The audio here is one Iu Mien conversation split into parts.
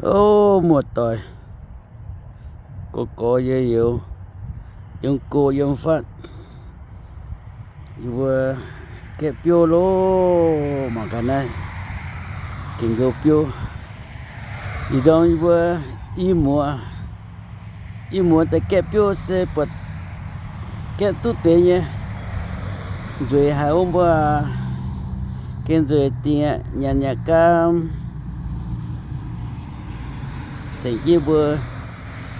O, muoz-doic, gorx-gorx youz-youz, yiem go yiem fatv, yie mbuo gaeqv biouv loh. Mangc gaax naaiv, gaengh nqox biouv. Ih ndorm yie mbuo i muoz, i muoz daaih gaeqv biouv se buatc gaeqv duqv deix nyei. Nzueic haic wuov mbuo, gengh nzueic dingc aqv, nyanc yaac gaam. Tengx jienv mbuo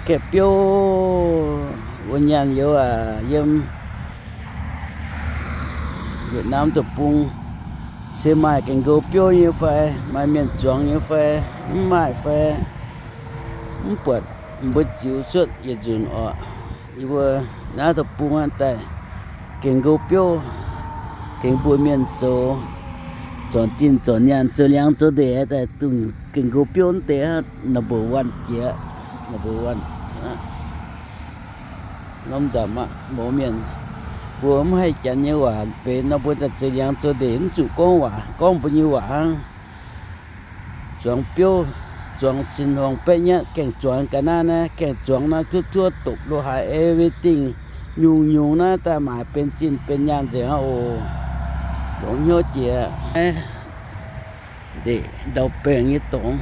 gaeqv biouv, mbuo nyaanh youz aac, yiem Việt Nam deic-bung se maaih gaengh nqox biouv nyei fai, maaih mienh zuangx nyei fai, mv maaih fai, mv buatc. Mbuo ziux cuotv yietc nzunc oc. Yie mbuo naaiv deic-bung aqv, daaih gaengh nqox biouv, tengx mbuo mienh zoux, zornc zinh zornc nyaanh, zoux liangx zoux ndeic daaih dongh gaengh nqox biouv mv deix number one jiex, number one. Norm ndamc aqv, mouz mienh, mbuo mv haih Janx nyei waac benx nor, mbuo daaih zoux liangx zoux ndeic mv zuqc gorngv waac, gorngv mbuo nyei waac hnangv. Zuangx biouv, zuangx sin-hmuangx baeqv nyatv, gaengh zuangx ga'naaiv naaiv, gaengh zuangx naaiv, zuov zuov dopc lo haaix, everything, nyungc-nyungc naaiv daaih maaic benx zinh benx nyaanh nzengc aqv oc. Longx hnyouv jiex. Ndeic ndau-baengh nyei dorngx.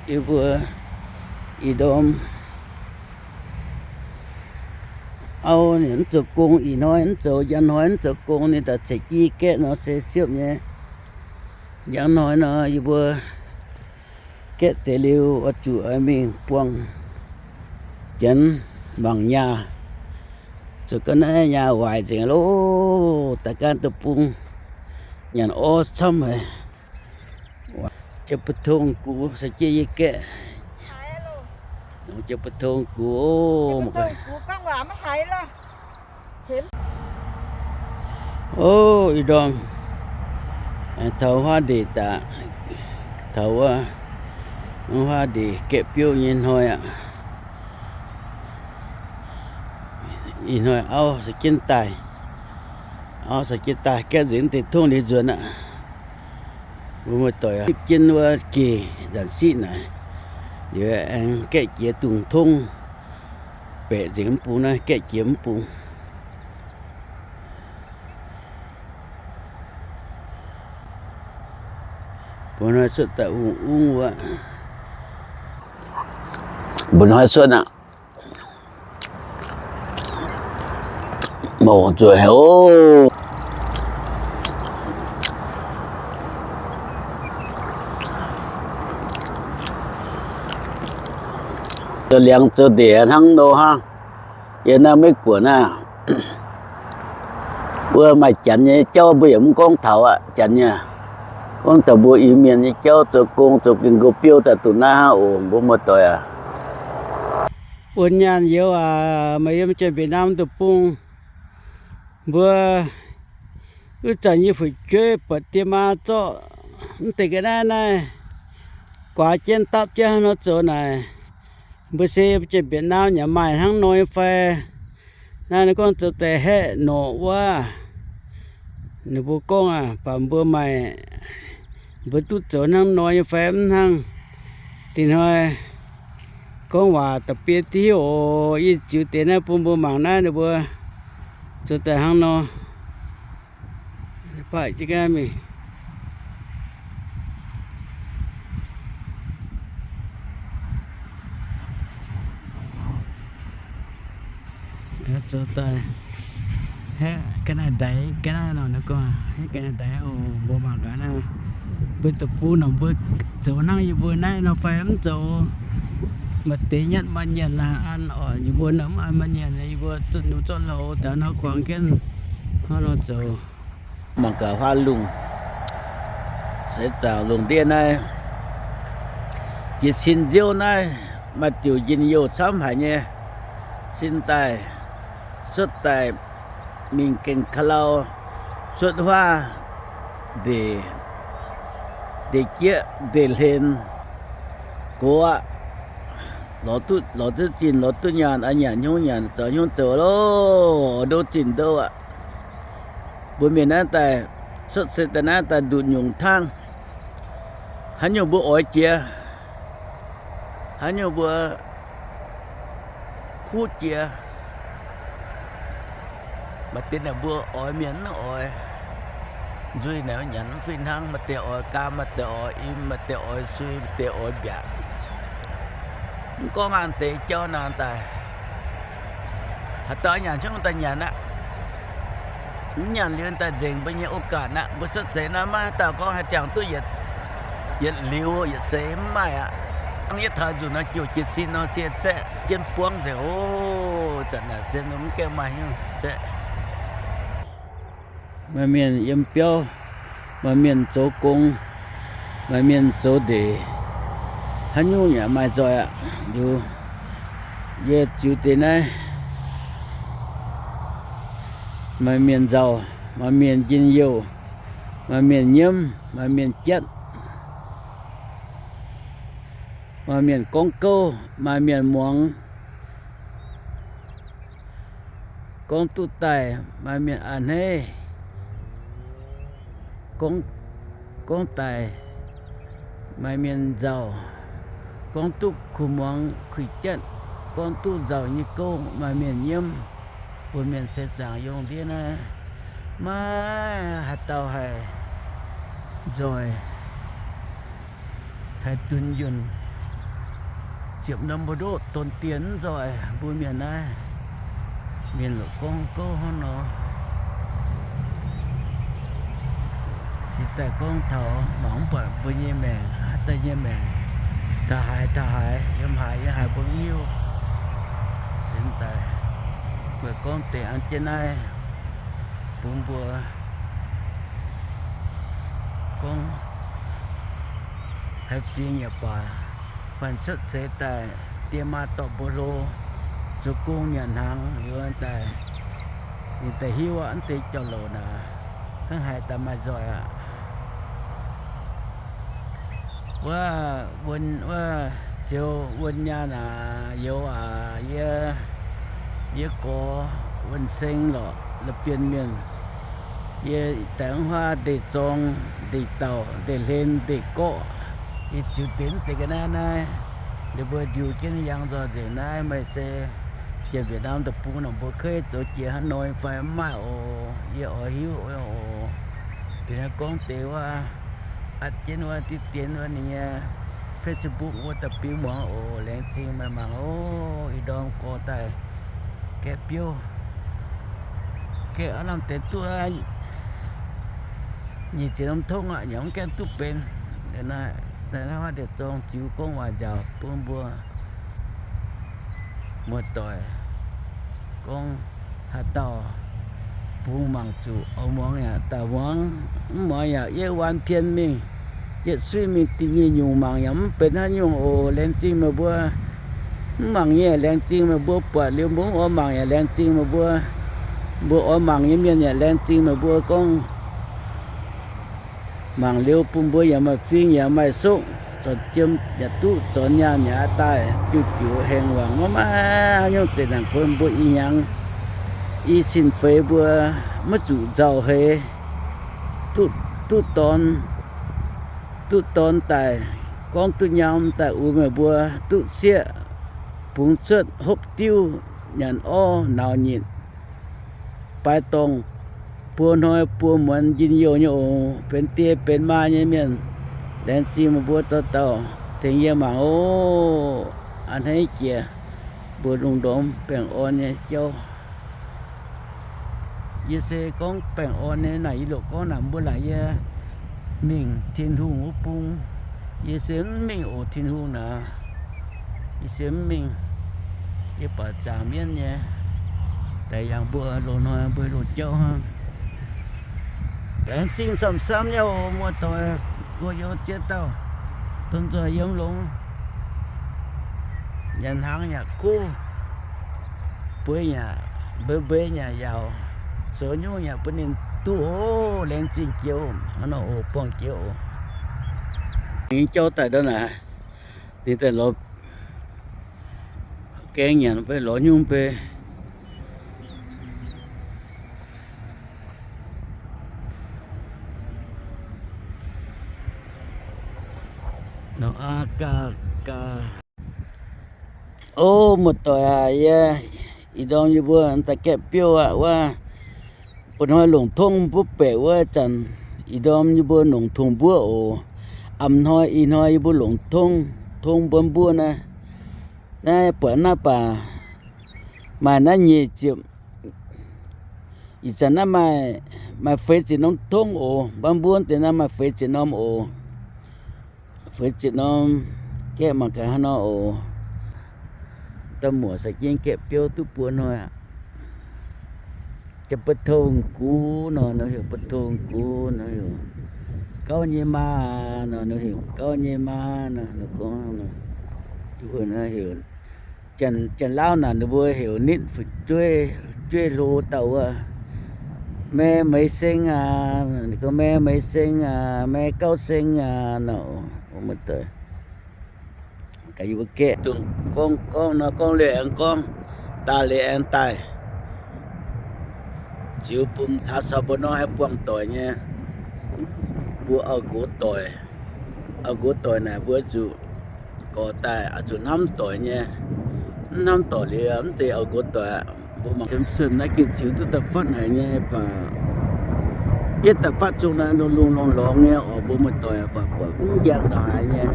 Yie mbuo ih ndorm auv ninh mv zoux gong, ih hnoi mv zoux, njang hnoi mv zoux gong, ninh daaih ceix jienv gaeqv nor se siepv nyei. Njang hnoi nor yie mbuo gaeqv deix liuz oix zuqc oix mingh buangh Janx mangc nyaah. Zoux ga'naaiv nyaah waaic nzengc loh, daaih gaanv deic-bung nyanc orv camv haic. Jiex mbu'tong gux, se jienv yie gaeqv. Jiex mbu'tong gux, o, ih ndorm taux huaav ndeic daaih, taux wuov huaav ndeic gaeqv biouv nyei hnoi aqv. Ih hnoi auv sa jienv daaih, auv sa jienv daaih gaeqv nzengc deix tongv liuz nzuonx aqv. Mbuo muoz-doic zipv jienv wuov geh nzanc siqv naaic, liuz aengx gaeqv jiex dungz tongv, baeqc nzengc mv bung naaiv, gaeqv jiex mv bung. Mbuo hnoi cuotv daaih ungh ungh wuov. Mbuo hnoi cuotv aqv. Mouc nzueic haic oc. Zoux liangx zoux ndeic hnangv nor hnangv. Yiem naaiv Meiv Guoqv naaiv, wuov maaih Janx nyei jauv mbuo yaac mv gorngv taux aqv. Janx nyei, gorngv taux mbuo Iu-Mienh nyei jauv, zoux gong zoux gengh nqox biouv daaih duqv naaiv hnangv oc, mbuo muoz-doic aac. Wuov nyaanh youz aac, meih yiem Janx-Mbetc Naam deic-bung, mbuo wuov zanc yie fu'jueiv buatc diex maa zorqv mv deix ga'naaiv naaiv guaax jienv dapv jienv hnangv nor zoux naaic, mbuo se Janx-Mbetc Naam yaac maaih hnangv nor nyei fai? Naaiv ninh gorngv zoux daaih haeqv norqc wuov, ninh mbuo gorngv aac, baac mbuo maaih, mbuo duqv zoux hnangv nor nyei fai mv hnangv? Dingc hnoi gorngv waac da'bie diuv oc. Yie ziux deix naaiv bun mbuo mangc naaiv ninh mbuo zoux daaih hnangv nor. Baac jienv ga'naaiv mingh. Zoux daaih haeqv ga'naaiv ndaix, ga'naaiv nor ninh gorngv haeqv ga'naaiv ndaix oc. Mbuo mangc gaax naaiv, mbuo deic-bung nor mbuo zoux hnangv yie mbuo naaiv nor fai mv zoux? Maaih deix nyatv maaih nyanc laanh an oc. Yie mbuo nor mv an maaih nyanc, yie mbuo zuqc nux zorqv louz daaih hnoi kuangx jienv hnangv nor zoux. Mangc gaax huaav lungh, seix zaangc lungh ndiev naaiv, jiez sin nziouv naaiv maaih diuc njien-youh camv haic nyei. Sin daaih, cuotv daaih, mingh gaengh ka'lau, cuotv huaav ndeic, ndeic jieqv ndeic hlen, gox aqv. Lorz duqv, lorz duqv zinh, lorz duqv nyaanh, a'nyanc hnyouv nyanc, zoux hnyouv zoux loh, ndoqv zinh ndoqv aqv. Mbuo mienh naaiv daaih cuotv seix daaih naaiv daaih nduqc nyungc hnangv. Haaix nyungc mbuo oix jiex, haaix nyungc mbuo kuv jiex. Maaih deix naaic mbuo oix mienh mv oix, nzuih naaic nyanc mv fih hnangv. Maaih deix oix gaam, maaih deix oix im, maaih deix oix sui, maaih deix oix mbiaauc. Mv gorngv naaic deix jauv naaic daaih, haaix dauh nyanc zungv daaih nyanc aqv. Mv nyanc liuz daaih nzengc mbuo nyei โอกาส aqv. Mbuo cuotv seix naaiv maiv haaix dauh gorngv haih ziangh duqv yietc liuz yietc seix, mv maaih aqv. Hnangv yie taux nzunc nor, jouh jiez sin nor, sie zaeqv jienv buangv nzengc oc. Zanc naaic zien mv gaengh maaih nyungc zaeqv. Maaih mienh yiem biauv, maaih mienh zoux gong, maaih mienh zoux ndeic, haaix nyungc yaac maaih nzoih aqv. Liuz yie ziux deix naaiv, maaih mienh nzauh, maaih mienh njien-youh, maaih mienh nyiemv, maaih mienh jatv, maaih mienh gorngv gouv, maaih mienh muangx, gorngv duqv daaih, maaih mienh a'hneiv, gorngv, gorngv daic, maaih mienh nzauh, gorngv duqv kuh muangx kuh jatv, gorngv duqv nzauh nyei gouv, maaih mienh nyiemv. Mbuo mienh se zaangc yongh ndiev naaiv, maiv haaix dauh haih nzoih, haih dunh yunh, ziepc norm mbu'ndoqv donx dien mv nzoih. Mbuo mienh naaiv, mienh longc gorngv gouv hnangv nor, se daaih gorngv taux mangc mv buatc mbuo nyei maengc, haaix dauh nyei maengc, taux haaix taux haaix, yiem haaix yiem haaix mbuo mv hiuv. Sin daaih guaix gorngv deix an jienv naaiv bun mbuo gorngv haih fingx yaac baac, fanh cuotv seix daaih die maa dorh mbuo hlo, zoux gong nyanc hnaangx liuz daaih, ninh daaih hiuv aqv, mv deix jauv-louc naaic, hnangv haaix daaih maaih nzoih aqv. Wuov, wuov, Ziouv, wuov nyaanh aac, youz aac, yie, yie gorx Wuonh Seng lorqc, la'bienx mienh. Yie daengx huaav ndeic zorng, ndeic dauh, ndeic hlen, ndeic gorqv. Yie ziux deix deix ga'naaiv naaiv, ninh mbuo ndiux jienv yangh nzoih nzengc naaiv. Meih se jiex Việt Nam deic-bung nor, mbuo keiv zoux jiex haaix nor fai mv maaih oc. Yie oix hiuv oc. Deix naaiv gorngv deix wuov, atv jienv wuov diqv dien wuov ninh nyei Facebook wuov da'biux muangx oc. Laengz zingh meih mangc oc. Ih ndorm gorx daaih gaeqv biouv, gaeqv aav lamh deix duqv nyic ziepc norm tongv aqv, yaac mv gaengh duqv benx. Naaiv, naaiv huaav ndeic zorng ziux gorngv waac nziaauc bun mbuo muoz-doic gorngv haaix dauh bungx mangc zuqc oix muangx yaac daaih muangx, mv muangx yaac yie waan pien mingh, yietc suiv mingh dingh nyei nyungc mangc yaac mv benx haaix nyungc oc. Laengz zingh meih mbuo. Mv mangc nyei yaac laengz zingh meih mbuo. Buatc liuz mbuo mv oix mangc yaac laengz zingh meih mbuo. Mbuo oix mangc nyei mienh yaac laengz zingh meih mbuo gorngv mangc liuz bun mbuo yaac maaih fing yaac maaih suqv, zornc jiem yaac duqv, zornc nyaanh yaac daaih diuc diuc hengx wangc, maiv maaih haaix nyungc zeqc naanc bun mbuo i hnyangx i sin feix mbuo maiv zuqc nzauh heix, duqv, duqv dorn, duqv dorn daaih gorngv duqv nyaam daaih uix meih mbuo, duqv sieqv bungx cuotv hopv diuv nyanc orv nauz nyitc, baaix dorngh buo hnoi buo muonz njien-youh nyei oc. Benx die benx maa nyei mienh, laengz zingh meih mbuo dauh dauh tengx yie mangc oc. A'hneiv jiex mbuo lungh ndorm baengh orn nyei jauv. Yie se gorngv baengh orn nyei naaic, yie loc gorngv naaic mbuo laaic yie mingh Tin-Hungh wuov bung, yie se mv mingh oc. Tin-Hungh naaic, yie se mv mingh. Yie baac zaangc mienv nyei, daaih yangh mbuo loz-hnoi mbuo loz-jauv hnangv. Laengz zingh camv-camv nyei oc, muoz-doic, gorx-youz ziex dauh, dorn-nzoih yiem longx, nyanc hnaangx yaac kuv, bueix yaac mbeix mbeix yaac yaauc, zoux nyungc yaac bun ninh duqv oc. Laengz zingh jiex oc, hnangv nor oc, buangh jiex oc. Ninh jauv daaih ndau naaic, ninh daaih lorz gaeng nyanc fai lorz nyungc fai. O, muoz-doic aac, yie ih ndorm yie mbuo daaih gaeqv biouv aqv wuov. Ba'hnoi longc tongv mbuov baeqc wuov zanc, ih ndorm yie mbuo longc tongv mbuov oc. A'hnoi ih hnoi yie mbuo longc tongv, tongv mbuov mbuov naaiv. Naaiv buatc naaiv baac maaih naaiv nyeic ziepc. Ih zanc naaiv maaih, maaih feix ziepc norm tongv oc. Mbuov mbuov deix naaiv maaih feix ziepc norm oc. Feix ziepc norm, gaeqv mangc gaax hnangv nor oc. Da'muoc sai jienv gaeqv biouv duqv buo hnoi aqv. Jiex ba'tong gux nor, ninh heuc ba'tong gux nor, heuc gauv nyei maa nor, ninh heuc gauv nyei maa nor, ninh gorngv nor, heuc Janx-Laauv naaic ninh mbuo heuc nitv fu'jueiv, jueiv hlo dauh wuov, mae meix seng aac, ninh gorngv mae meix seng aac, mae gauv seng aac nor, muoz-doic. Gaax yie mbuo gaeqv dongh gorngv, gorngv nor, gorngv liuz aengx gorngv, daaih liuz aengx daaih. Ziux bun hlaax caux mbuo nor haih buangh doic nyei. Mbuo auv-nqox doic, auv-nqox doic naaic mbuo zuqc gorx daaih oix zuqc hnamv doic nyei. Mv hnamv doic liuz mv zeiz auv-nqox doic. Mbuo mangc Samson naaiv gengh ziux duqv da'fatv haic nyei baac, yie da'fatv zungv naaiv lungh lungh lorngx lorngx nyei oc. Mbuo muoz-doic baac buatc mv njang ndongc haaix nyei.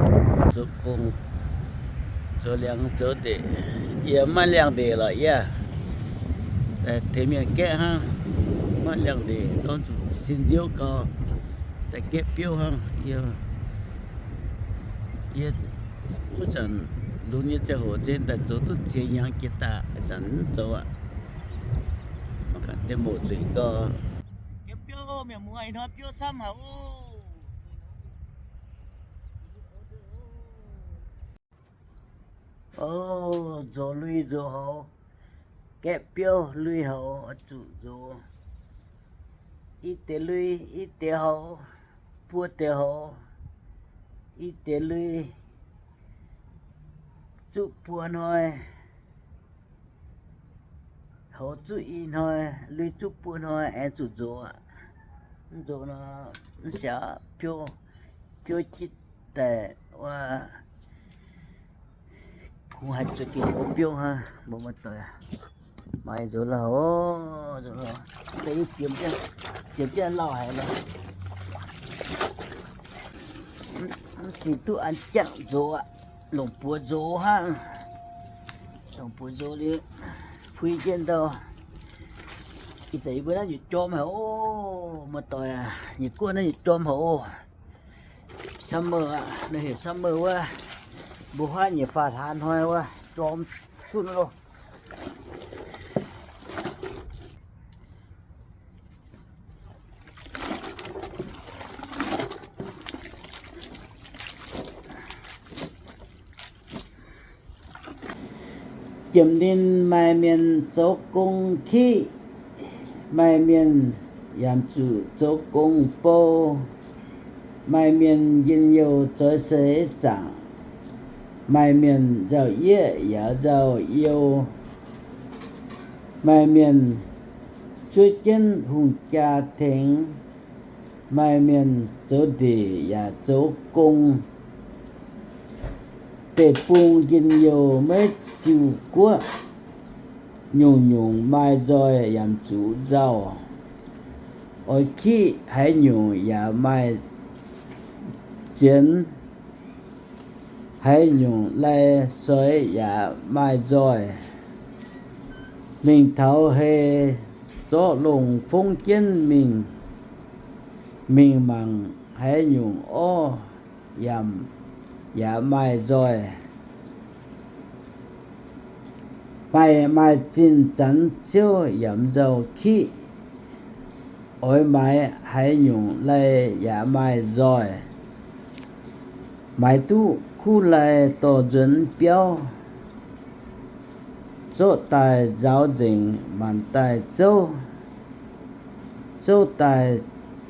Zoux gong, zoux liangx zoux ndeic, yie maiv liangx ndeic lorqc yie. Daaih tengx mienh gaeqv hnangv, maiv liangx ndeic, dorn zuqc sin nziouv gau, daaih gaeqv biouv hnangv. Yie, yie wuov zanc lunx nyei ziangh hoc zinh daaih zoux duqv ziex hnyangx jiex daaih, ih zanc mv zoux aqv. Mangc gaax deix moc zuic gau. Gaeqv biouv, mienh muoz, ih hnoi biouv camv haic oc. O, nzox lui nzox houx, gaeqv biouv lui houx oix zuqc nzox. I deix lui, i deix houx, buo deix houx, i deix lui zuqv buo hnoi. Houx zuqv i hnoi, lui zuqv buo hnoi aengx zuqc nzox aqv. Mv nzox nor, mv siaauc biouv, biouv jitv daaih wuov, kungx haih zuqc gengh hlo biouv hnangv, mbuo muoz-doic. Maaih nzox lauh, nzox lauh, da'yietv ziemx, ziemx jienv lauh haic lorqc. Mv zingh duqv an jangv nzox aqv, longc buoz nzox hnangv. Longc buoz nzox liuz, pui jienv ndau. Ih zanc yie mbuo naaiv nyutc jorm haic oc, muoz-doic aac, nyei guoqv naaiv nyutc jorm haic oc. Summer aqv, ninh heuc summer wuov, mbuo huaav nyei faah hlaax hnoi wuov, jorm cuotv loh. Jiem ninh maaih mienh zoux gong kiqv, maaih mienh yaac zuqc zoux gong bou, maaih mienh njien-youh zoix seix zaangc, maaih mienh nzauh yieqv yaac nzauh you, maaih mienh zuov jienv hungh jaa tengx, maaih mienh zoux ndeic yaac zoux gong. Deic-bung njien-youh maiv ziux guoqv, nyungc-nyungc maaih nzoih yaac zuqc nzauh. Oix kiqv haaix nyungc yaac maaih nzienx, haaix nyungc lai soix yaac maaih nzoih. Mingh taux hei zorqv longc fongv jienv mingh, mingh mangc haaix nyungc orv yaac, yaac maaih nzoih. Maaih, maaih zinh zanc ciouv yaac nzauh kiqv. Oix maaiz haaix nyungc lai yaac maaih nzoih. Maaiz duqv kuv lai dorh nzuonx biauv, zorqv daaih nzaaux nzengc maanc daaih zouv, zouv daaih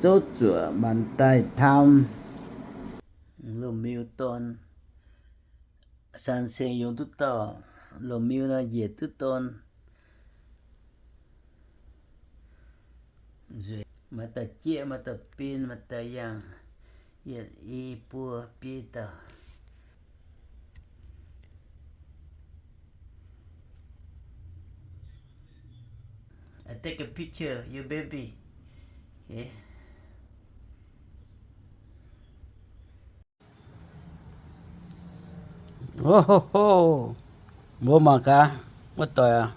zouv zuoqc maanc daaih taam. Loz-miu dorn, san seng yungz duqv dorh, loz-miu nor njiec duqv dorn. Nzueic, maaih dauh jieqv, maaih dauh bin, maaih dauh yangh, yietc i buo biei dauh. Take a picture, your baby. Okay. Ohoho, mbuo mangc gaax, wuov doic aac,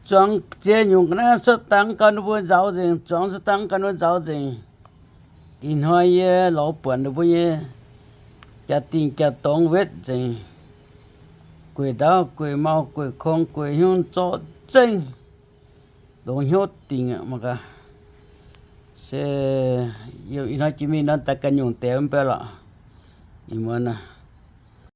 zuangx ziex nyungc ga'naaiv cuotv dangv gau ninh mbuo nzauz nzengc, zuangx cuotv dangv gau ninh mbuo nzauz nzengc. Ih hnoi yie lorz buatc ninh mbuo nyei jaa-dingh jaa-dorngx wetv nzengc, gueic ndaauv, gueic mau, gueic kong, gueic hnyouv, zorqv zengv, longx hnyouv dingc aqv mangc gaax. Se yiem ih hnoi jiex mingh nor daaih ganh nyungc deix mv baac lorqc. Ih muonz